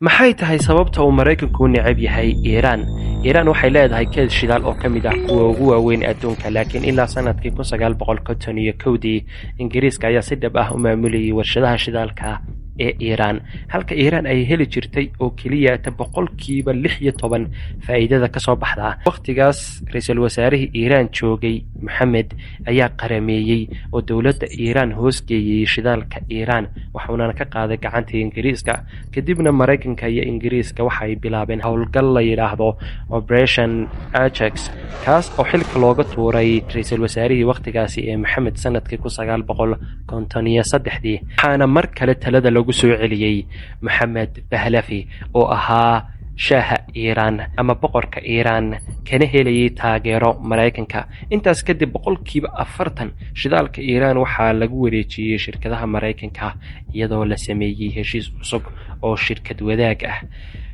Maxay tahay sababta uu Maraykanku u neceb yahay Iiraan? Iiraan waxay leedahay keyd shidaal oo ka mid ah kuwa ugu waaweyn adduunka, laakiin ilaa sanadkii 1951-dii Ingiriiska ayaa si dhab ah u maamulayay warshadaha shidaalka ee Iiraan, halka Iiraan ay heli jirtay oo keliya 16% faa'iidada ka soo baxda. Waqtigaas ra'iisul wasaarihii Iiraan joogay Moxamed ayaa qarameeyay oo dowladda Iiraan hoos geeyay shidaalka Iiraan, waxaana ka qaaday gacanta Ingiriiska. Kadibna Maraykanka iyo Ingiriiska waxay bilaabeen howlgal la yidhaahdo Operation Ajax, kaas oo xilka looga tuuray ra'iisul wasaarihii waqtigaasi ee Moxamed sanadkii 1953-dii, waxaana mar kale talada lagu soo celiyey Moxamed Pahlavi oo ahaa shaaha Iiraan ama boqorka Iiraan, kana helayay taageero Maraykanka. Intaas kadib 40% shidaalka Iiraan waxaa lagu wareejiyey shirkadaha Maraykanka, iyadoo la sameeyey heshiis cusub oo shirkad wadaag ah.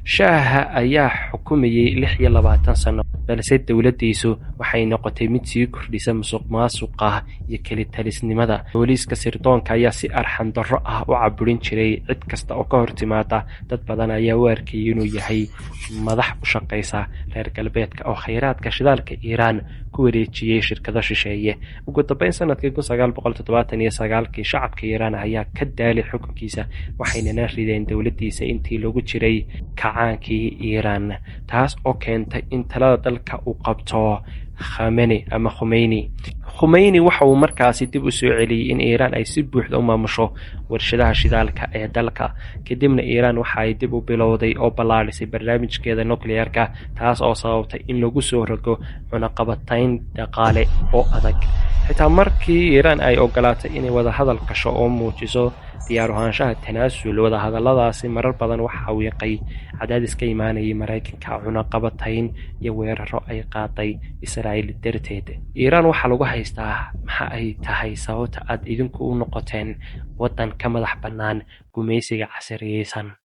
Shaaha ayaa xukumayay 26 sano, balse dowladdiisu waxay noqotay mid sii kordhisa musuqmaasuqa iyo keli-talisnimada. Booliiska sirdoonka ayaa si arxan darro ah u caburin jiray cid kasta oo ka hor timaada. Dad badan ayaa u arkayay inuu yahay madax u shaqeysa reer galbeedka oo kheyraadka shidaalka Iiraan ku wareejiyey shirkado shisheeye. Ugu dambeyn sanadkii 1979-kii shacabka Iiraan ayaa ka daalay xukunkiisa, waxaynana rideen dowladdiisa intii lagu jiray kacaankii Iiraan, taas oo keentay in talada dalka uu qabto Khamenei ama Khumeyni. Khumeyni waxa uu markaasi dib u soo celiyey in Iiraan ay si buuxda u maamusho warshadaha shidaalka ee dalka. Kadibna Iiraan waxa ay dib u bilowday oo ballaadhisay barnaamijkeeda nukliyeerka, taas oo sababtay in lagu soo rogo cunaqabatayn dhaqaale oo adag. Xitaa markii Iiraan ay ogolaatay inay wadahadal gasho oo muujiso diyaar u ahaanshaha tanaasul, wadahadalladaasi marar badan waxaa wiiqay cadaadis ka imaanayay Maraykanka, cunaqabatayn iyo weeraro ay qaaday Israa'iil darteed. Iiraan waxaa lagu haystaa: maxaa ay tahay sababta aad idinku u noqoteen waddan ka madax bannaan gumaysiga casriyeysan?